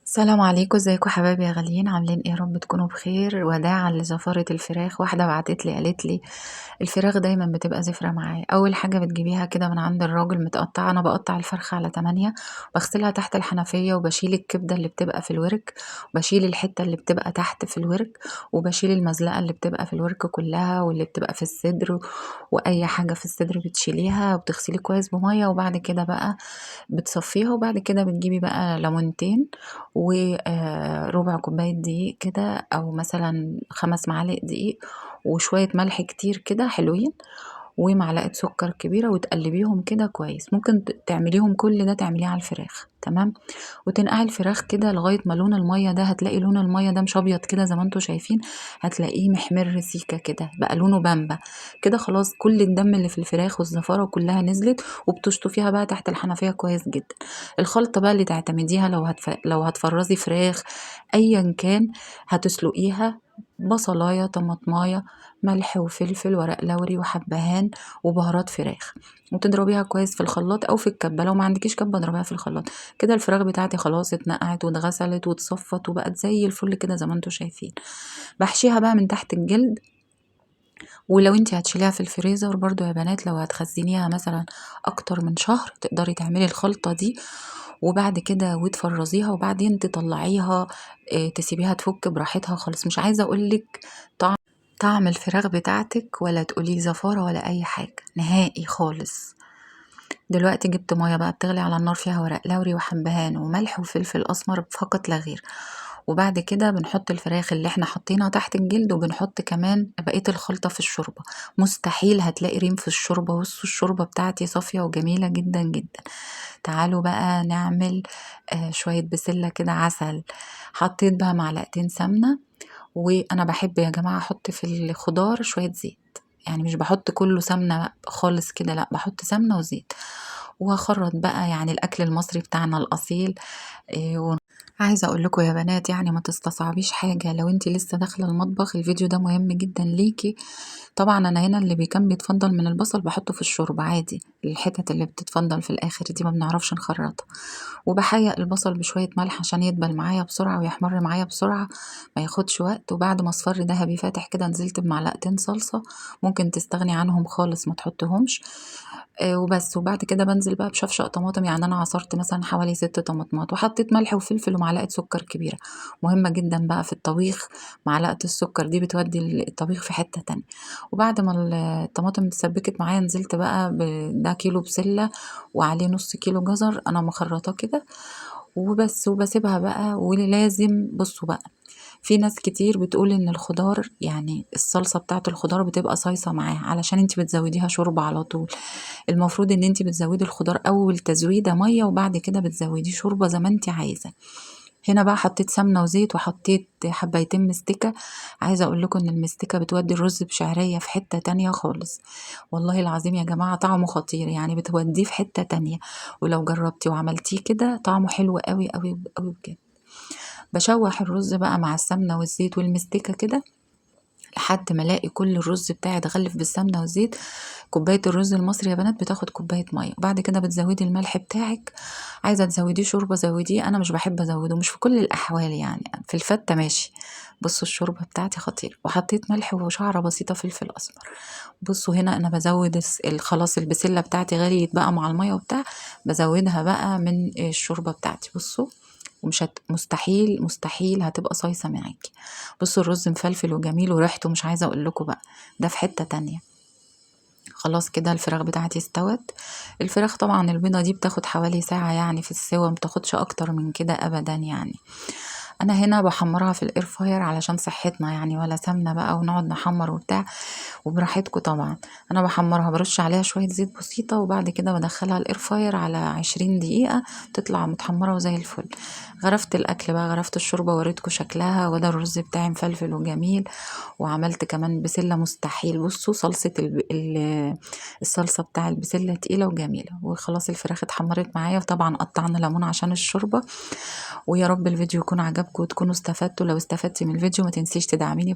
السلام عليكم، ازيكم حبايبي يا غاليين؟ عاملين ايه؟ يا رب تكونوا بخير. وداعا لزفارة الفراخ. واحدة بعتت لي قالت لي الفراخ دايما بتبقى زفرة معايا. اول حاجة بتجيبيها كده من عند الراجل متقطعة، انا بقطع الفرخة على 8، بغسلها تحت الحنفية، وبشيل الكبدة اللي بتبقى في الورك، وبشيل الحتة اللي بتبقى تحت في الورك، وبشيل المزلقة اللي بتبقى في الورك كلها واللي بتبقى في الصدر، واي حاجة في الصدر بتشيليها وبتغسليه كويس بمية. وبعد كده بقى بتصفيها، وبعد كده بتجيبي بقى ليمونتين وربع كوباية دقيق كده، أو مثلا 5 معالق دقيق، وشوية ملح كتير كده حلوين، ومعلقة سكر كبيرة، وتقلبيهم كده كويس. ممكن تعمليهم كل ده، تعمليه على الفراخ، تمام؟ وتنقعي الفراخ كده لغاية ما لون المية ده، هتلاقي لون المية ده مش أبيض كده زي ما انتوا شايفين، هتلاقيه محمر سيكة كده، بقى لونه بامبا كده. خلاص كل الدم اللي في الفراخ والزفارة كلها نزلت، وبتشطفيها بقى تحت الحنفية كويس جدا. الخلطة بقى اللي تعتمديها لو هتفرزي فراخ أيا كان، هتسلقيها بصلاية طماطماية ملح وفلفل ورق لوري وحبهان وبهارات فراخ، وتضربيها كويس في الخلاط او في الكبه. لو ما عندكيش كبه اضربيها في الخلاط كده. الفراخ بتاعتي خلاص اتنقعت واتغسلت واتصفت وبقت زي الفل كده زي ما انتم شايفين. بحشيها بقى من تحت الجلد. ولو انتي هتشيليها في الفريزر برضو يا بنات، لو هتخزنيها مثلا اكتر من شهر تقدري تعملي الخلطة دي، وبعد كده وتفرزيها، وبعدين تطلعيها، تسيبيها تفك براحتها خالص. مش عايزة اقولك طعم الفراخ بتاعتك، ولا تقولي زفارة ولا اي حاجة نهائي خالص. دلوقتي جبت مية بقى بتغلي على النار، فيها ورق لوري وحبهان وملح وفلفل اسمر فقط لا غير. وبعد كده بنحط الفراخ اللي احنا حطيناها تحت الجلد، وبنحط كمان بقية الخلطة في الشوربة. مستحيل هتلاقي ريم في الشوربة. بصوا الشوربة بتاعتي صافية وجميلة جدا جدا. تعالوا بقى نعمل شوية بسلة كده عسل. حطيت بقى معلقتين سمنة، وانا بحب يا جماعة احط في الخضار شوية زيت، يعني مش بحط كله سمنة خالص كده، لا بحط سمنة وزيت. وهخرط بقى يعني الاكل المصري بتاعنا الاصيل. عايزه اقول لكم يا بنات، ما تستصعبيش حاجه. لو انتي لسه داخله المطبخ الفيديو ده مهم جدا ليكي. طبعا انا هنا اللي كان بيتفضل من البصل بحطه في الشوربه عادي، الحتت اللي بتتفضل في الاخر دي ما بنعرفش نخرطها. وبحيق البصل بشويه ملح عشان يدبل معايا بسرعه ويحمر معايا بسرعه، ما ياخدش وقت. وبعد ما اصفر ذهبي فاتح كده نزلت بمعلقتين صلصه، ممكن تستغني عنهم خالص ما تحطهمش، وبس. وبعد كده بنزل بقى بشفشق طماطم، يعني انا عصرت مثلا حوالي 6 طماطمات، وحطيت ملح وفلفل ومعلقه سكر كبيره. مهمه جدا بقى في الطبيخ معلقه السكر دي، بتودي الطبيخ في حته تانية. وبعد ما الطماطم اتسبكت معايا نزلت بقى ده كيلو بسله وعليه نص كيلو جزر انا مخرطاه كده وبس. وبسيبها بقى. ولازم بصوا بقى، في ناس كتير بتقول ان الخضار يعني الصلصة بتاعت الخضار بتبقى صايصة معاها علشان انتي بتزوديها شوربة على طول. المفروض ان انتي بتزودي الخضار اول تزويدة مية، وبعد كده بتزوديه شوربة زي ما انتي عايزة. هنا بقى حطيت سمنة وزيت وحطيت حبايتين مستكة. عايزة اقول لكم ان المستكة بتودي الرز بشعرية في حتة تانية خالص، والله العظيم يا جماعة طعمه خطير، يعني بتوديه في حتة تانية. ولو جربتي وعملتيه كده طعمه حلو قوي قوي قوي بجد. بشوح الرز بقى مع السمنة والزيت والمستكة كده لحد ما الاقي كل الرز بتاعي اتغلف بالسمنة والزيت. كوباية الرز المصري يا بنات بتاخد كوباية مية. وبعد كده بتزودي الملح بتاعك، عايزة تزوديه شوربة زوديه، أنا مش بحب أزوده، مش في كل الأحوال، يعني في الفتة ماشي. بصوا الشوربة بتاعتي خطيرة، وحطيت ملح وشعرة بسيطة فلفل أسمر. بصوا هنا أنا بزود خلاص البسلة بتاعتي غليت بقى مع المية وبتاع، بزودها بقى من الشوربة بتاعتي. بصوا ومش مستحيل مستحيل هتبقى صايصة معاكي. بصوا الرز مفلفل وجميل وريحته مش عايزة أقول لكم بقى، ده في حتة تانية. خلاص كده الفراخ بتاعتي استوت. الفراخ طبعا البيضة دي بتاخد حوالي ساعة في السوا، ما بتاخدش أكتر من كده أبدا. أنا هنا بحمرها في الاير فراير علشان صحتنا ولا سمنة بقى ونقعد نحمر وبتاع، وبراحتكم طبعا. أنا بحمرها برش عليها شوية زيت بسيطة، وبعد كده بدخلها الاير فراير على 20 دقيقة، تطلع متحمرة وزي الفل. غرفت الأكل بقى، غرفت الشوربة وريتكم شكلها، وده الرز بتاعي مفلفل وجميل. وعملت كمان بسلة مستحيل. بصوا صلصة الصلصة بتاع البسلة تقيلة وجميلة. وخلاص الفراخ اتحمرت معايا، وطبعا قطعنا ليمون عشان الشوربة. ويا رب الفيديو يكون عجبكم وتكونوا استفدتوا. لو استفدتي من الفيديو ما تنسيش تدعميني.